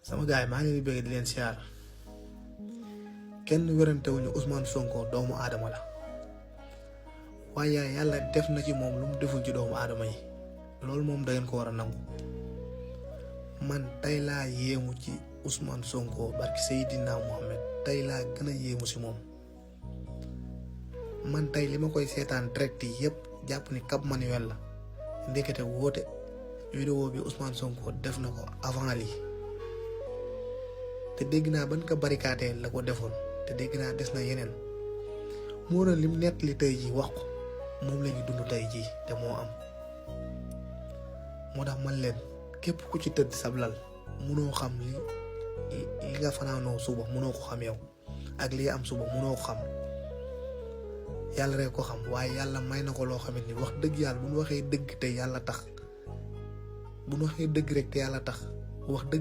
sama gaay maa ngi leen di bëgg di leen siyaar kenn wérantewuñu Ousmane Sonko doomu aadama la waaye yàlla def na ci moom lu mu deful ci doomu aadama yi loolu moom da ngeen ko war a nangu man tey laa yéemu ci Ousmane Sonko barki Seydina Mohamed tey laa gën a yéemu si moom man tey li ma koy seetaan direct yi yëpp jàpp ni Cap Manuel la ndekete woote vidéo bi Ousmane Sonko def na ko avant lii te dégg naa ban ko barikaatee la ko defoon te dégg naa des na yeneen moo doon lim nett li tey jii wax ko moom la ñu dund tey jii te moo am moo tax man leen képp ku ci tëdd sablal munoo xam li nga fanaanoo suba munoo ko xam yow ak li am suba munoo ko xam yàlla rek ko xam waaye yàlla may na ko loo xamante ni wax dëgg yàlla bu ñu waxee dëgg te yàlla tax bu ñu waxee dëgg rek te yàlla tax wax dëgg